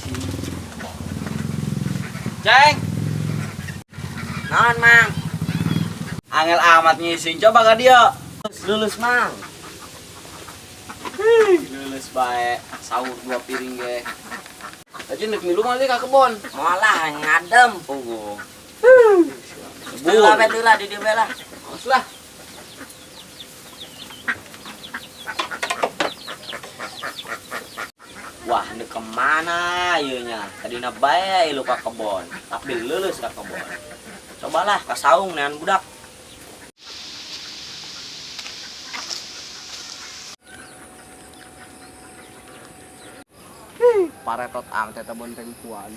Ngising. Ceng, Naon, Mang? Angel amat ngising. Coba ka dia. Lulus, Mang. Lulus bae, sahur dua piring ge. Aja nek milu mah ka kebon. Molah ngadem. Oh. Teu lah, teu lah di dieu lah. Awas lah. Wah, ini kemana ieu nya? Tadina bae lu ka kebon, tapi lulus ka kebon. Cobalah ka saung nean budak. Paretot am teh bonteng puan.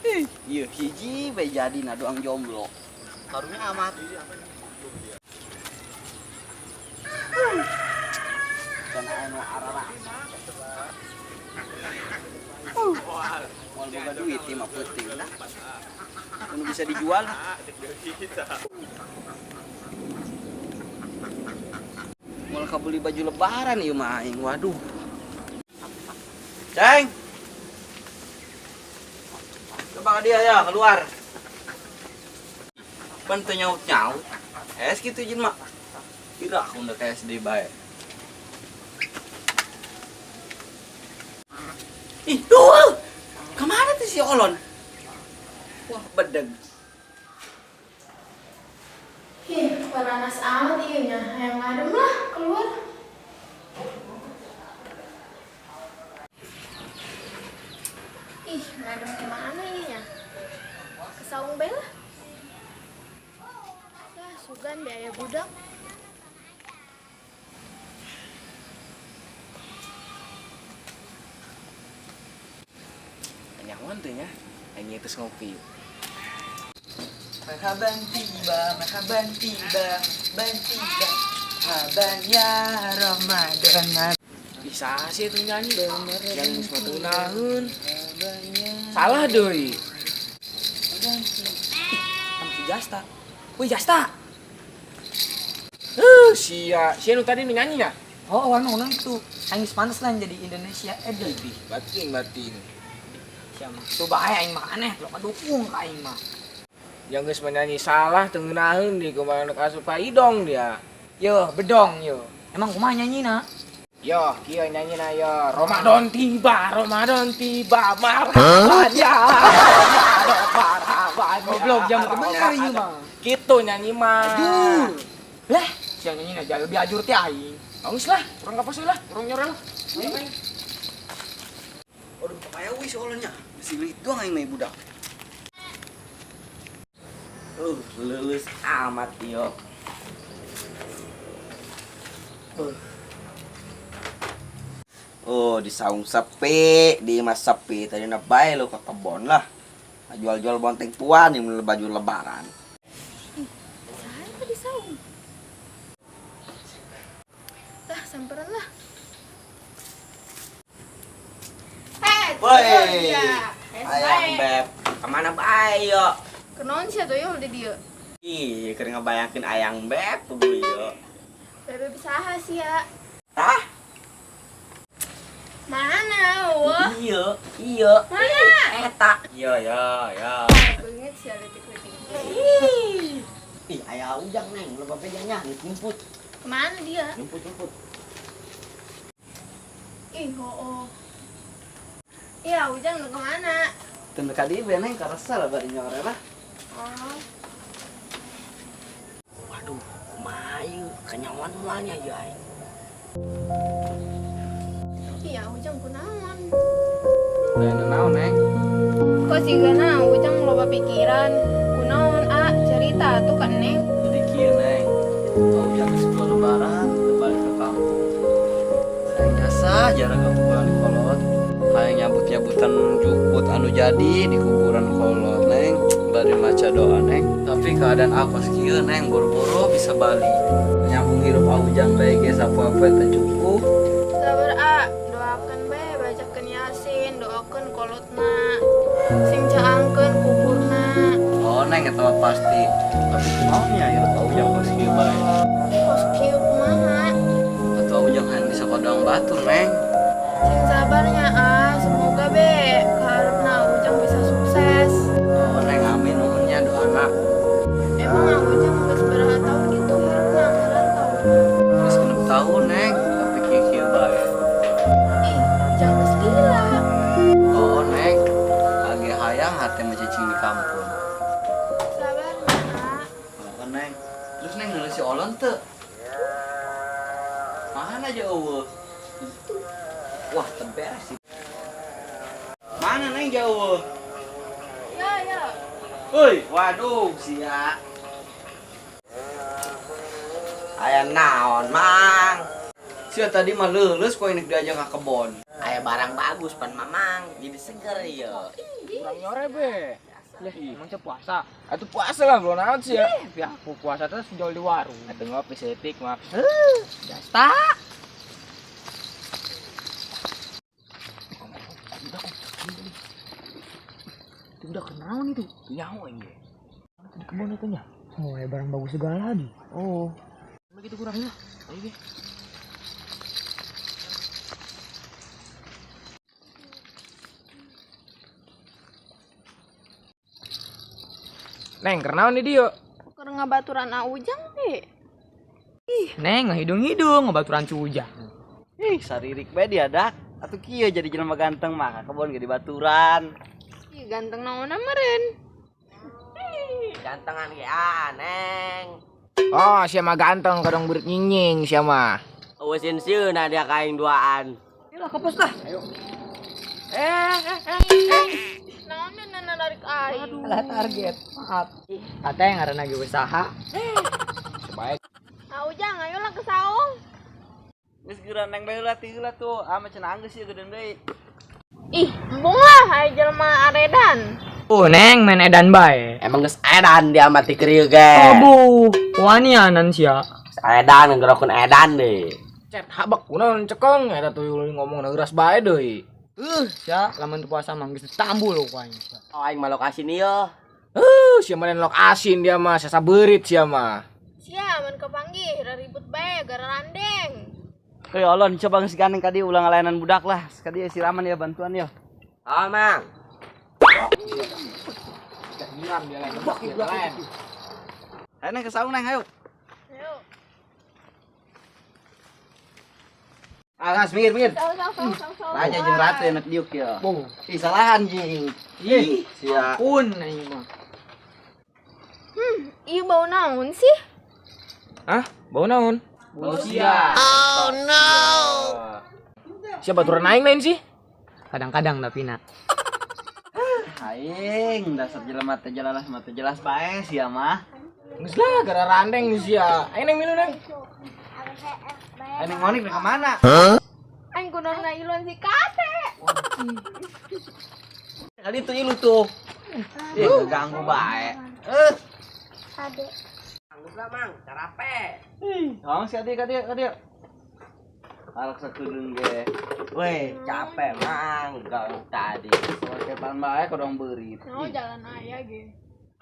Ih, ieu hiji bae jadi na doang jomblo. Karunya amat. Dan anu arara. Moal boga duit ieu mah peuting lah. Anu bisa dijual. Moal kabeli baju lebaran ieu mah aing. Waduh. Ceng. Coba ke dia ya keluar. Ban teu nyaut-nyaut. Es gitu jin mak. Kira aku udah kayak SD bae. Ih, tuh. Kemana tuh si Olon? Wah, bedeg. Ih, pananas amat ieu nya. Hayang ngadem lah keluar. Ih, ngadem kemana ieu nya? Ke saung bae lah. Lah, sugan biaya budak. Nyaman tuh nya. Aing itu ngopi. Marhaban tiba, marhaban tiba, marhaban tiba. Marhaban ya Ramadan. Bisa sih itu nyanyi. Yang geus mah teu naeun. Salah deui. Kamu si Jasta. Wih Jasta. Sia, sia nu tadi nu nyanyi nya? Oh, anu anu itu. Aing geus pantes lah jadi Indonesia Idol. Ih, batin batin. Sia mah. Tuh bahaya aing mah aneh, lo dukung ka aing mah. Yang geus menyanyi salah teu ngeunaheun di kumaha nu asup ka idong dia. Yo, bedong yo. Emang kumaha nyanyina? Yo, kieu nyanyina yo. Ramadan tiba, Ramadan tiba, marhaban ya. Ramadan, marhaban. ya. Goblok jam teu bener ieu mah. Gitu nyanyi mah. Ajur. Lah, sia nyanyina jauh lebih ajur ti aing. Bagus lah, urang ka pos lah, urang nyore lah. Waduh, payah wih si Olonnya. Bisi leuit doang aing mah budak. Lulus amat yo. Oh, di saung sepi, di mas sepi. Tadi na bae lu ke kebon lah. Jual-jual bonteng puan yang baju lebaran. Saha tadi saung? Lah, samperan lah. Hei, Woi. Ayang Ayang beb, kemana bae yo? Kenaon sih atuh yo di dieu? Ih, keur ngebayangkeun ayang beb kudu yo. Bebe saha sih ya? Tah? Mana wah? Iya, iya. Mana? Eta. Iya, ya, ya. Banget sih letik-letik. Ih, aya ujang neng, lu bape nya nyumput. Kemana dia? Nyumput, nyumput. Ih, oh. Iya, ujang lu kemana? Teu ka dieu bae neng karasa lah bari nyore lah. Oh, Waduh, kumaha ieu kanyawan moalnya ieu aing. Iya, ujang kunaon? Lain naon neng? Kok sigana ujang loba pikiran? Kunaon, a cerita tuh kan neng. Jadi kieu neng. Ujang geus dua lebaran teu balik ke kampung. Hayang jasa jarang ke kuburan kolot. Hayang nyabut-nyabutan jukut anu jadi di kuburan kolot neng. Bari maca doa neng. Tapi keadaan aku kieu neng boro-boro bisa balik. Nyambung hirup ujang bae ge sapoe-poe teu cukup. Sabar a, doakan bae bacakeun Yasin, doakeun kolotna. Sing caangkeun kuburna. Oh neng eta mah pasti. Tapi kumaha nya hirup ujang kos kieu bae. Kos kieu kumaha? Atau ujang hayang bisa kodang batur neng. Sing sabarnya ah, semoga be karena Ujang bisa sukses. Oh, Neng amin nuhunnya doana. Emang ah Ujang geus berapa tahun gitu hirupna ngerantau. Geus 6 tahun, Neng, tapi kieu-kieu bae. Ih, Ujang geus lila. Oh, Neng, age hayang hate mah cicing di kampung. Sabarnya ah. Oh, Neng. Terus Neng nulis si Olon teu? Mana aja eueuh? Wah, teu sih. Mana Neng jauh? Ya, ya. Woi, waduh, sia. Aya naon, Mang? Sia tadi mah leuleus ku aing diajak ka kebon. Aya barang bagus pan Mamang, jadi seger ya. Kurang nyore be. Ya, emang saya puasa. Atuh puasa lah belum naon sih ya. Ya, aku puasa terus jual di warung. Atuh ngopi setik mah. Jasta. Itu udah kenaon itu. Nyawa ini. Di kebun itu nya. Oh, ya barang bagus segala lagi. Oh. Begitu kurangnya. Ayo ge. Neng, kenaon nih dia? Keur ngabaturan ah Ujang be. Ih, Neng ngehidung-hidung ngebaturan si Ujang. Ih, saririk bae dia dak. Atuh kieu jadi jelema ganteng mah ka kebon ge dibaturan. Ih, ganteng naonna meureun. Gantengan ge ah, Neng. Oh, siapa ganteng kadang berit nyinying siapa. Eueusin sieuna dia ka aing duaan. Yalah kepos lah. Ayo. Naonna narik aing. Salah target. Maaf. Kata yang ngaranna ge usaha. Baik. Ah Ujang, ayolah ke saung. Geus geura Neng bae heula ti heula tuh. Ah mah cenah anggeus ieu geudeun deui. Ih, embung lah aya jelema aredan. Oh, Neng main edan bae. Emang geus edan dia mah ti krieu ge. Aduh, wanianan sia. Geus edan nggerokeun edan deui. Cet habak kunaon cekong eta tuyul ngomong euras bae deui. Sia, lamun teu puasa mah geus ditambul ku aing. Oh, aing mah lokasi nih yo. Sia mah lain lok asin dia mah sesa beurit sia mah. Sia, mun kepanggih ribut bae gara randeng. Hei Olon, coba geus gandeng ka dieu ulah ngalayanan budak lah. Ka dieu siraman ya bantuan ya. Oh, Mang. Nyiram dia lain. Lain. Ayo Neng ke saung Neng, ayo. Ayo. Alas, minggir, minggir. Saung, saung, saung, saung. Raja jeung ratu enak diuk ya. Oh, Ih, salahan jeung. Ih, sia. Ampun aing mah. Ieu bau naon sih? Hah? Bau naon? Bau sia. Oh no. Siapa baturan aing lain sih? Kadang-kadang tapi nak. Aing dasar jelema teh jelas mah teh jelas bae sia mah. Geus lah gara randeng sia. Aing neng milu neng. Aing neng Monik ka mana? Aing kudu iluan si kate. Kali itu ilu tuh. Ih, ganggu bae. Anggus lah, Mang. Carape. Ih, hong sia ka dieu, ka dieu. Alak sakudeung ge. Weh, capek, Mang. Gang tadi. Soketan bae kodong beurit. Mau jalan aya ge.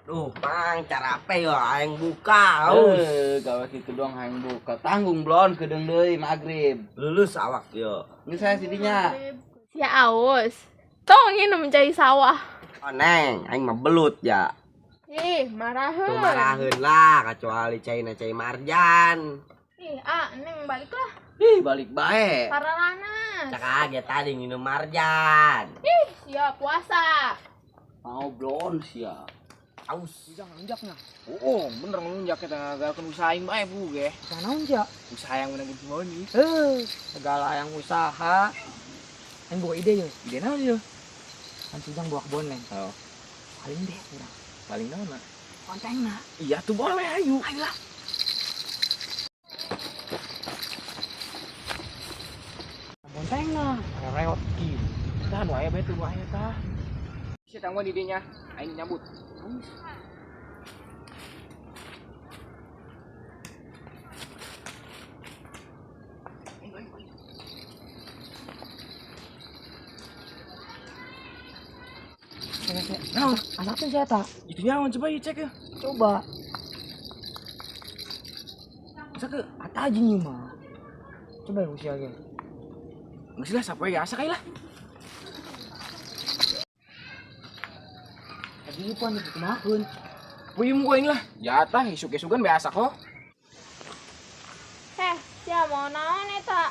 Duh, Mang, carape yo aing buka. Aus. Gawe kitu doang hayang buka. Tanggung blon kedeung deui magrib. Lulus awak yo. Geus saya sidinya. Sia aus. Tong nginum cai sawah. Oh, Neng, aing mah belut ya. Ih, maraheun. Tuh maraheun lah, kecuali caina cai marjan. Ih, ah, Neng baliklah. Ih, balik bae. Pararanas. Cak aja tadi nginum marjan. Ih, sia puasa. Mau blon sia. Aus. Ujang ngelunjak nah. Oh, bener ngelunjak kita ngagalkeun usaha aing bae bu ge. Usaha naon sia? Usaha yang menang Moni. Segala yang usaha. Aing boga ide yo. Ide naon yo? Kan si Ujang bawa kebon Neng. Oh. Paling deh urang. Paling naon mah? Kontengna. Iya tuh boleh ayo. Ayo lah. Bontengna, reot kieu. Tah nu aya bae tuh nu aya tah. Sia tangguan di dinya, aing nyabut. Nah, asalkan saya tak. Itu nyawa coba ya cek ya. Coba. Masa ke Ata aja nih mah. Coba ya usia lagi. Geus lah sapoe ge asa kai lah. Tadi puan dikumahakeun. Puyem ku aing lah. Jatah isuk-isukan biasa kok. Heh, sia mau naon eta?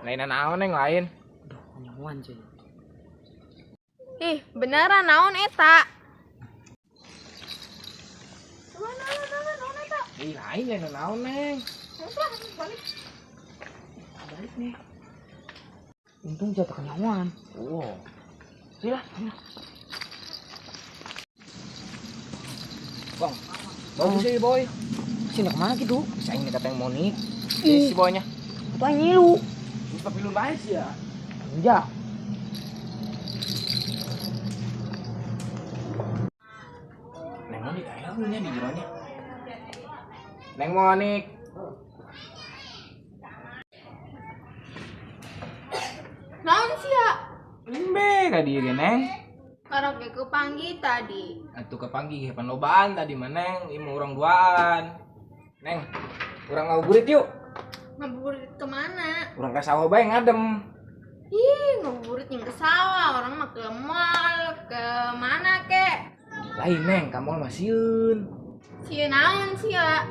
Lain naon neng lain. Aduh, nyawan cuy. Ih, beneran naon eta? Coba naon naon naon eta? Ih, lain lain naon neng. Terus lah, balik. Balik nih. Untung jatuh kenyawan. Oh. Sila. Bang, bagus sih boy. Sini kemana gitu? Bisa ini kata yang Monik. Si boynya. Itu aing ngilu. Ini tapi lu bae sih ya. Enggak. Neng Monik aya nya di jeronya. Neng Monik. Naon sia? Lembe ka dieu ge neng. Karena kepanggih tadi. Atuh kepanggih pan lobaan tadi mah neng, ieu mah urang duaan. Neng, urang ngabuburit yuk. Ngabuburit kemana? Urang ka sawah bae ngadem. Ih, ngabuburit yang ke sawah, orang mah ke mall, ke mana kek? Lain neng, ka mall mah sieun. Sieun naon sia?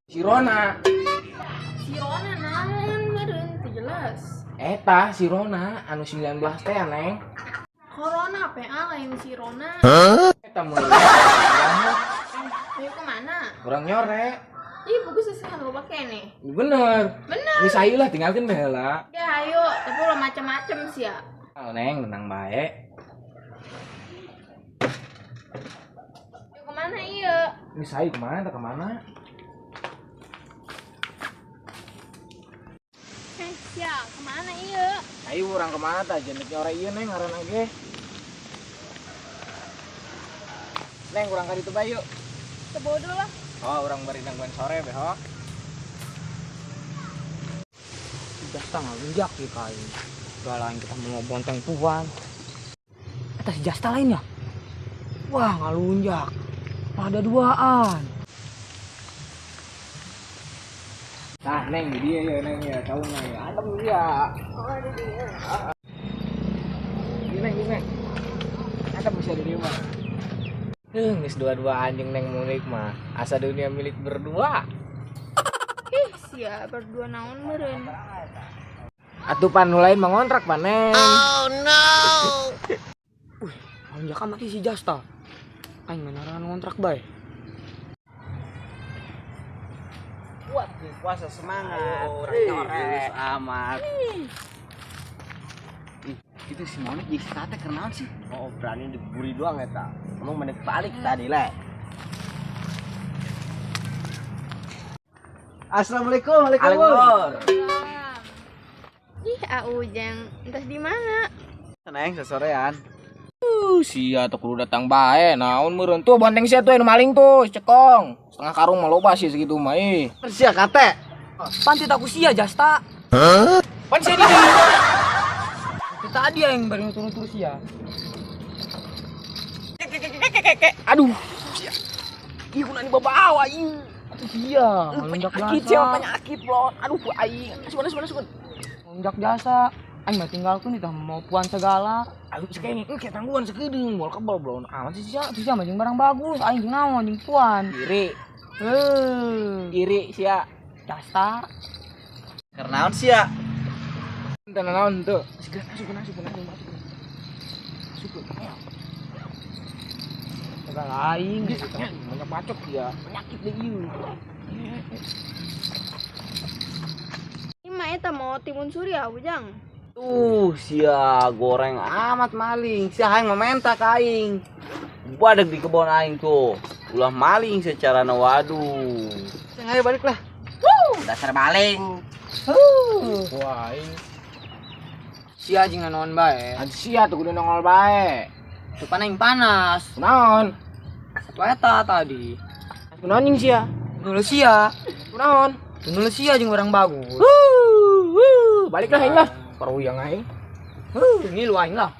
Si Rona. Si Rona naon meureun teu jelas. Eta si Rona anu 19 teh neng. Corona PA lain si Rona. Eta mun. Ayo kemana? Urang nyore. Ih, bagus sih kan loba kene. Bener. Bener. Geus ayo lah tinggalkeun bae heula. Ya ayo, tapi lo macem-macem sih ya. Oh, neng, tenang bae. Ayo kemana iya? Geus ayo kemana tah kemana? Eh, sia, kemana iya? Ayo urang kemana tah jenetnya nyore ieu neng ngaranna ge. Neng urang ka ditu bae yuk. Sebodoh lah. Oh, urang bari nangguan sore be ho. Jasta ngalunjak ya kain. Gak lain kita mau bonteng puan. Atas jasta lainnya. Wah, ngalunjak. Pada duaan. Nah, neng dia ya neng ya, tahunya ya. Adem dia. Oh, ada dia. Ini neng, ini neng. Adem bisa di rumah. Geus dua-dua anjing neng Monik mah. Asa dunia milik berdua. Ih, sia berdua naon meureun. Atuh pan nu lain mah ngontrak pan neng. Oh no. Wih, ngalunjak amat si jasta. Aing mah ngontrak bae. Kuat puasa semangat. Urang amat. Ih, itu si Monik jeung si Tate keur naon sih? Oh, berani diburi doang eta. Emang menit balik tadi le. Assalamualaikum, waalaikumsalam. Ih, Ujang, entah di mana? Neng sesorean. Sia tuh kudu datang bae, naon meureun tuh bonteng sia tuh anu maling tuh, cekong. Setengah karung mah loba sih segitu mah ih. Sia kate. Pan teu ku sia jasta. Hah? Pan sia di dieu. Itu tadi yang baru turun-turun sia. Aduh, sia. Ih, kuna dibawa ieu. Atuh sia, ngalunjak Penyakit sia jasa. penyakit blon. Aduh, aing. Asup asup asup. Ngalunjak jasa. Aing mah tinggalkeun ditah mau puan segala. Aduh, sekali engke tangguhan sakedeung moal kebal blon. Amat sih sia. Atuh sia mah jeung barang bagus, aing jeung naon jeung puan. Iri, Heuh, iri sia. jasta. Keur naon sia? Teu naon teu. Segera asup asup asup asup. Asup. Segala aing. Banyak bacot dia, penyakit deh ieu. Ini mah eta mau timun suri ya, Ujang. Tuh, sia goreng amat maling. Sia hayang mementa ka aing. Badag di kebon aing tuh. Ulah maling secara waduh. Sing ayo balik lah. Dasar maling. Wah, aing. Sia jeung naon bae. An sia tuh kudu nongol bae. Tuh pan aing panas. Kunaon? Satu eta tadi. Kunaon jeung sia? Nulu sia. Kunaon? Nulu sia jeung barang bagus. Wuh, wuh, baliklah aing lah. Paruyang aing. Huh, ngilu aing lah.